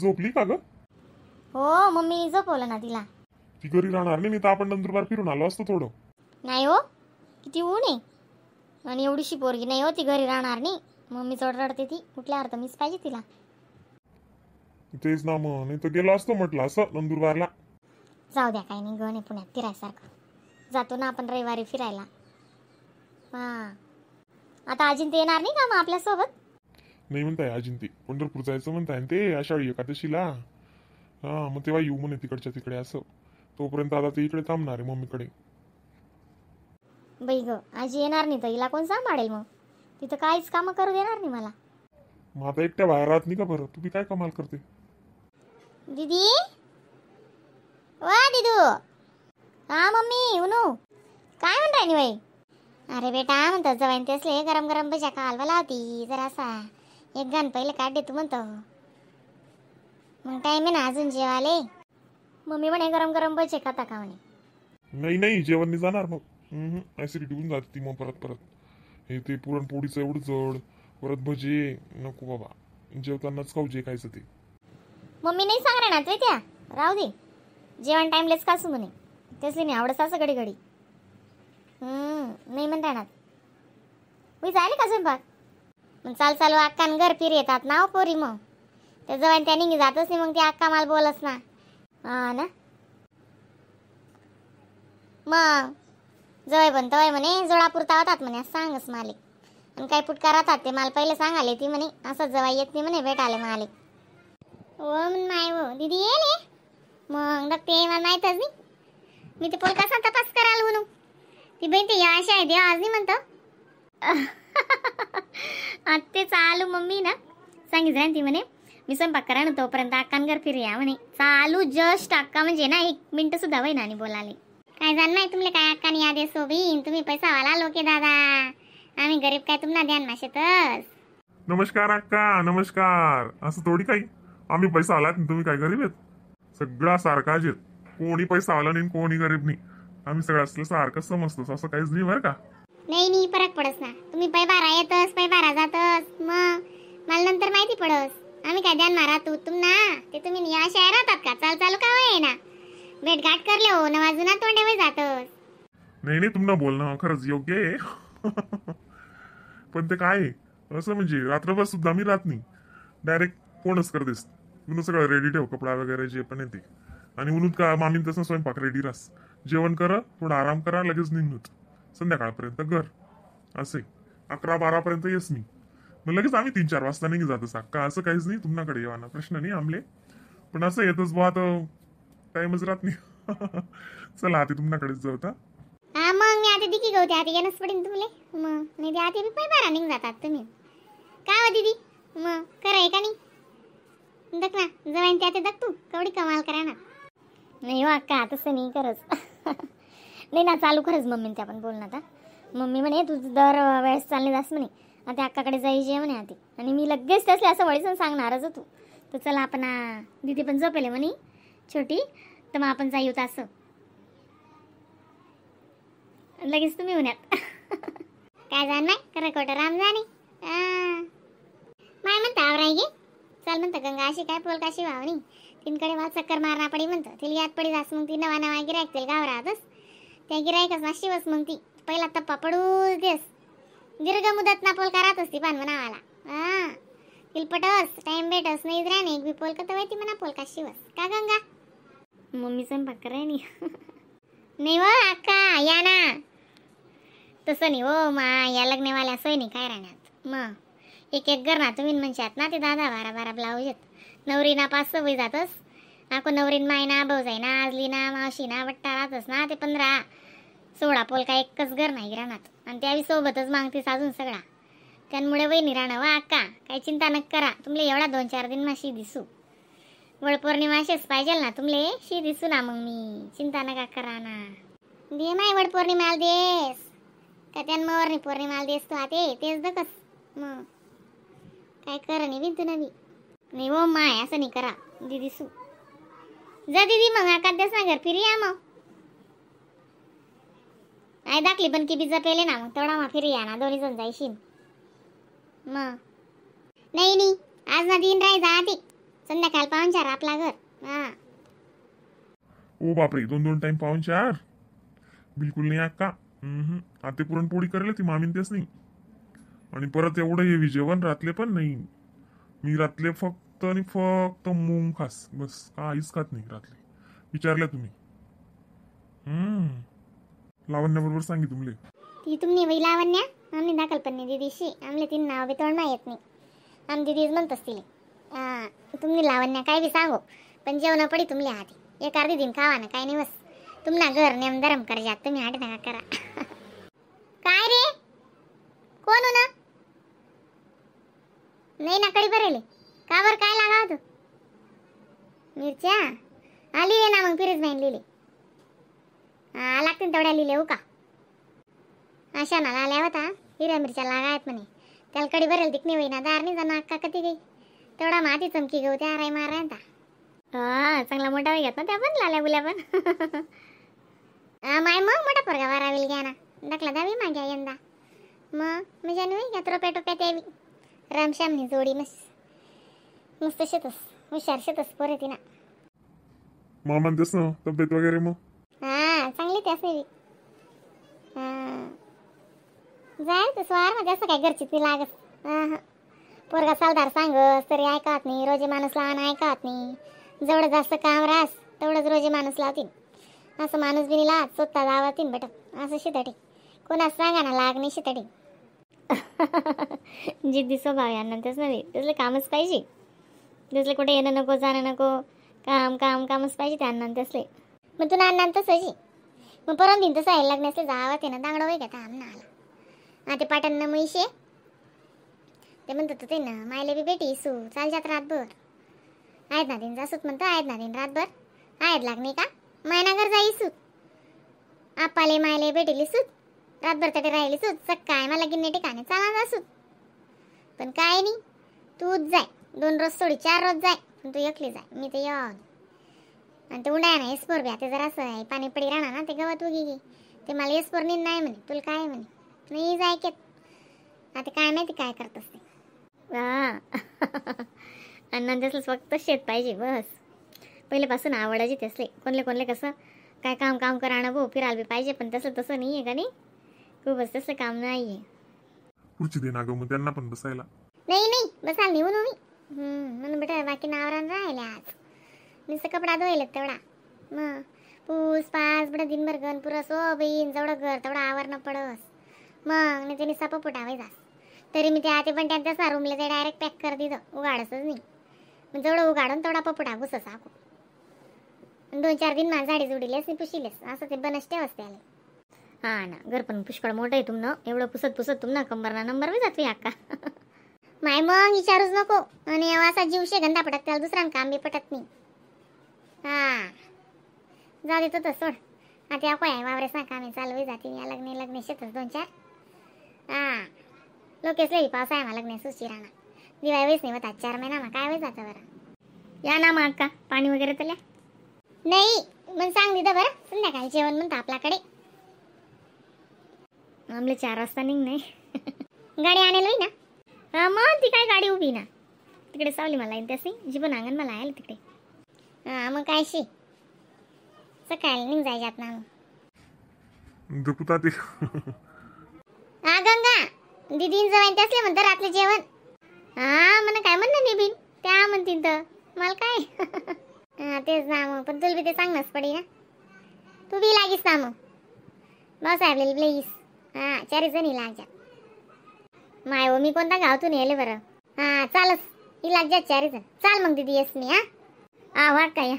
झोपली का ग? हो मम्मी झोपवलं ना तिला. ती घरी राहणार नाही, तर आपण नंदुरबार फिरून आलो असतो थोडं. नाही हो, किती ऊन आहे आणि एवढीशी पोरगी नाही हो, ती घरी राहणार नाही. मम्मी चढ रडते ती, कुठल्या अर्थ मीच पाहिजे तिला. तेच ना मग, नाही तर गेलो असतो म्हटलं असं नंदुरबारला. जाऊ द्या, काही नाही गण आहे पुण्यात फिरायसारखं, जातो ना आपण रविवारी फिरायला. हां आता आजीन ते येणार नाही का मग आपल्यासोबत? नाही म्हणताय आजीन ते, पंढरपूर जायचं म्हणताय ते आषाढी एकादशीला. हां मग तेव्हा येऊ म्हणे तिकडच्या तिकडे असं, तोपर्यंत आता ते इकडे थांबणार आहे मम्मीकडे. बाई ग, आजी येणार नाही तर हिला कोण सांभाळेल मग? तिथं काहीच कामं करू देणार नाही मला. मग आता एकट्या बाहेर राहत नाही का बरं? तुम्ही काय कमाल करते दीदी. वा दिदू. हा मम्मी उनू काय म्हण राहिली बाई? अरे बेटा म्हणतो जवाईन ते असले गरम गरम भज्या कालवा लावती, जरासा एक गाण पहिले काढ दे तू म्हणतो. मग टाईम आहे ना अजून जेवाले. मम्मी म्हणे गरम गरम भजे खाता का म्हणे. नाही नाही जेवण नाही जाणार मग, ऍसिडिटी होऊन जाते ती मग परत परत. हे ते पुरणपोळीचं एवढं जड, परत भजे नको बाबा, जेवतानाच खाऊ जे खायचं ते. मम्मी नाही सांग ना त्या, राहू दे जेवण टाइमलेच खासू म्हणे, तेच नाही आवडत असं घडी घडी. नाही म्हणता येणार. मी झाले का स्वयंपाक? मग चाल चालू अक्कान घर फिर येतात ना हो पोरी, मग त्या जवळ त्या निघी जातच नाही, मग ती अक्का मला बोलस ना. हा ना मग जवळ पण तवय म्हणे जोडापुरता होतात म्हणे, असं सांगस माले. आणि काही पुटका राहतात ते मला पहिले सांगाले ती म्हणे, असं जवळ येत नाही म्हणे भेटाले माले. हो म्हण माय हो दीदी येईल मग बघते, मला माहीतच नाही. मी ते पोल कसा तपास कराल म्हणून ती बहीण ते अशी आहे देवा आज नाही म्हणतो. आत्ते चालू मम्मी ना सांगितलं ती म्हणे मी स्वयंपाक करा ना तोपर्यंत अक्कांगर फिरूया म्हणे. चालू जस्ट अक्का म्हणजे ना 1 मिनिट सुद्धा होईना आणि बोलाले. काय जाण नाही तुमले काय अक्कानी याद सोबीन, तुम्ही पैसावाला लोके दादा, आम्ही गरीब काय तुम्हाला ध्यान माशेतच. नमस्कार अक्का नमस्कार. असं थोडी काही, आम्ही पैसा आलात तुम्ही काय गरीब आहेत? सगळा सारखाच आहेत, कोणी पैसा आला नाही कोणी गरीब नाही, आम्ही सगळं असलं सारखं समजतो, असं काहीच नाही बरं का. नाही नाही फरक पडस ना, तुम्ही पैबारा येतस पैबारा जातस, मग मला नंतर माहिती पडस. आम्ही काय ध्यान मारा तू तुम ना ते तुम्ही या शहरात राहतात का? चाल चालू का होय ना भेटघाट करले हो नवाजूना तोंडे जातस. नाही नाही तुम्हाला बोलणं खरंच योग्य आहे. पण ते काय असं म्हणजे रात्रभर सुद्धा मी राहत नाही, डायरेक्ट फोनच करतेस, म्हणून सगळं रेडी ठेव कपडा वगैरे जे पण येते, आणि म्हणून का मामी तसं स्वयंपाक रेडी रास, जेवण करा थोडा आराम करा लगेच निघून संध्याकाळपर्यंत घर, असे 11-12 पर्यंत येस मी, मग लगेच आम्ही 3-4 वाजता निघून जातो. का असं काहीच नाही तुमच्याकडे येवाना प्रश्न नाही आमले, पण असं येतच बुवा आता टाइमच राहत नाही. चला आता तुमच्याकडेच जाऊ. हा मग मी आता दिकी गवते आता येणंच पडेल तुमले, मग नाही ते आता बी पैबारा निघून जातात तुम्ही का हो दीदी? मग खरं आहे का नाही? दख ना जवाईन ते आता दख तू कवडी कमाल करा ना. नाही हो अक्का तसं नाही खरंच. नाही ना चालू खरंच मम्मी ते आपण बोलणं आता. मम्मी म्हणे तू दर वेळेस चालले जास म्हणे, आता अक्काकडे जायचे म्हणे आधी, आणि मी लगेच त्यासले असं वळीसून सांगणारच तू. तर चला आपण दीदी पण झोपेले म्हणे छोटी, तर मग आपण जाऊ असं लगेच तुम्ही होण्यात. काय जाण नाही खरं खोटं राम जाणे. माय म्हणता आवराय गे चल म्हणतं गंगा अशी काय पोल काशी वावणी तिनकडे मला चक्कर मारणा पडी म्हणतं, तिला याद पडी जास मग ती नवा नवा गिरायक तिला गाव राहतस, त्या गिरायकच ना शिवस मग ती पहिला टप्पा पडू देस, दीर्घ मुदत ना पोलका राहतस ती पान म्हणावाला. हा तिला पटस टाइम भेटस नाही राहणे एक बी पोलका तर ती म्हणा पोलका शिवस का गंगा? मम्मी स्वयंपाक कराय नाही. नाही हो अक्का या ना, तसं नाही हो मा या लग्नवाल्या सोय नाही काय राहण्यात, मग एक एक घर ना तुम्ही म्हणशात ना ते 10-10, 12-12 ब्लाऊज आहेत, नवरीना 5-6 वय जातस, आको नवरीन मायना भाऊजाईना आजलीना मावशीना बट्टा राहतस ना ते 15-16 पोलका एकच घर नाही राहणार, आणि त्यावी सोबतच मागतीस अजून सगळा, त्यामुळे वहिनी राहणं वा अक्का काही चिंता नका करा, तुमले एवढा 2-4 दिन माशी दिसू, वडपौर्णिमा पाहिजे ना तुमले शी दिसू ना, मग मी चिंता नका करा ना. दे माय वडपौर्णिमाला देस का त्यान मवरणी पौर्णिमाला देस तू आते तेच दकस मग काय कर नाही बिन तू नवी नाही हो माय असं नाही करा दीदी सू. जा दीदी मग आकात देस ना घर फिरी या मग, आई दाखली पण की बिजा पेले ना मग तेवढा मग फिरी या ना दोन्ही जण जायशीन मग. नाही नाही आज ना दिन राही जा आती संध्याकाळ 3:45 आपला घर. हा ओ बापरे, 2-2 टाइम 3:45 बिलकुल नाही अक्का. आता पुरणपोळी करेल ती मामीन तेच नाही. आणि परत एवढं हेवी जेवण रातले पण नाही. मी रातले फक्त आणि फक्त मूंग खास, बस काहीच खात नाही रातले. विचारल्या तुम्ही. लावण्याबरोबर सांगी तुमले. ती तुम्ही वही लावण्या आम्ही दाखल पण नाही दिदीशी. आमले तीन नाव बी तोंड येत नाही. आम दिदीच म्हणतस तिले. तुम्ही लावण्या काय बी सांगो पण जेवण पडी तुमले हाती. एक अर्धी दिन खावा ना काय नाही बस. तुमना घर नेम धरम कर जात तुम्ही हाट नका करा. काय रे कोण हो ना? नाही ना कडी भरेले का बर काय लागाव तू मिरच्या हा लिहिले ना मग फिरीज नाही लिहिले. हा लागतील तेवढ्या लिहिले हो का. अशा ना आल्या होता हिऱ्या मिरच्या लागायत म्हणे. त्याला कडी भरेल तिकणी होईना दार नाही जाणार अक्का कधी गई तेवढा माती चमकी गहू त्या राय माराय. हा चांगला मोठा घेत ना त्या पण लाल्या बुल्या पण. हा माय मग मोठा पोरगा वारावेल घ्या ना दाखला दावी माग्या यंदा मग म्हणजे नाही घ्या रोप्या टोप्या द्यावी. रामश्यामनी जोडी मस्त मस्त शेतस हुशार शेतस पोरे ती ना. मामा तेच ना तब्येत वगैरे मग. हा चांगली त्यास नाही. हा जाईल तर स्वार मध्ये असं काय घरची ती लागत. हा पोरगा सालदार सांगस तरी ऐकत नाही. रोजे माणूस लहान ऐकत नाही. जेवढं जास्त काम राहस तेवढंच रोजे माणूस लावतील. असं माणूस बिनी लावत स्वतः लावतील भेटत असं शितटी कोणाच सांगा ना लाग नाही शितटी. जिद्दी स्वभाव यांना तेच नव्हे त्यातलं कामच पाहिजे. त्यातलं कुठे येणं नको जाणं नको काम काम कामच पाहिजे त्यांना त्यासले. मग तुला अण्णा तसंच मग परत दिन तसं आहे लग्नासले जावं ते ना दांगडं वय का आमना आला. हा ते पाटण म्हैशे ते म्हणतात ते ना मायले बी बेटी सू चाल जात रातभर आहेत ना दिन जासूत म्हणतं आहेत ना दिन रातभर आहेत लाग नाही का मायनागर जाई सूत आपाले मायले भेटेली सूत रातभर तटे राहिली सूत सकाय मला गिन्ने ठिकाणी चाला जासूत. पण काय नाही तूच जाय 2 रोज सोडी 4 रोज जाय पण तू एकली जाय मी तर येऊ. आणि ते उंडाया ना एसपोर बी आता जरासं आहे पाणी पडी राहणार ना ते गवत उगी गे ते मला एसपोर नाही नाही म्हणे तुला काय म्हणे नाही जाय के. आता काय माहिती काय करत असते. हा अण्णा त्यासलं फक्त शेत पाहिजे बस. पहिल्यापासून आवडायची त्यासले कोणले कोणले कसं काय काम काम कराणं भाऊ फिरायला बी पाहिजे पण तसं तसं नाही आहे का नाही खूपच तसं काम नाही आहे. खुर्ची दे ना गं मग त्यांना पण बसायला. नाही नाही बसायला नाही म्हणून मी म्हणून बेटा बाकी नावरान राहिले आज नुसतं कपडा धुवायला तेवढा मग पूस पास बेटा दिनभर गण पुरस ओ बहीण जेवढं घर तेवढं आवरणं पडस मग नाही त्यांनी साप पुटावे जास. तरी मी ते आते पण त्यांच्या रूमला ते डायरेक्ट पॅक कर दिलं उघाडसच नाही. मग जेवढं उघाडून तेवढा पपुटा घुसस आको 2-4 दिन माझ्या झाडी जुडीलेस आणि पुशिलेस असं ते बनस ठेवस त्याला. हा ना घर पण पुष्कळ मोठं आहे तुमनं एवढं पुसत पुसत तुमना कंबरना नंबर बी जातो अक्का. माय मग विचारूच नको आणि असा जीव शे गंधा पटत त्याला दुसरा काम बी पटत नाही. हा जाऊ देतो तर सोड आता काय आहे वावरेस ना कामे चालू जाते या लग्न लग्न शेतच 2-4. हा लोकेच लई पावसा आहे मला लग्न सुशी राहणार दिवाळी वेळेस नाही होता 4 महिना मग काय वेळ जातं बरं. या ना मग अक्का पाणी वगैरे तर नाही मग सांग दिदा बरं संध्याकाळी जेवण म्हणतं आपल्याकडे. आमले 4 वाजता निघ नाही गाडी आणेल होई ना. हा मग ती काय गाडी उभी ना तिकडे सावली मला त्यास जी पण अंगण मला आहे तिकडे. हा मग काय शी सकाळी निघ जायच्यात ना दुखता ते. हा गंगा दिदीन जवाईन त्यासले म्हणतं रातले जेवण. हा म्हण काय म्हणणं नाही बिन त्या म्हणतीन तर मला काय. हा तेच ना मग पण तुला बी ते सांगणंच पडी ना तू बी लागीस ना मग भाऊसाहेब प्लीज. हा 4 जणी लाग जा माय हो मी कोणता गावातून येले बरं. हा चालस ही लाग जा 4 जण चाल मग दीदी येस मी. हा हा वाट काय.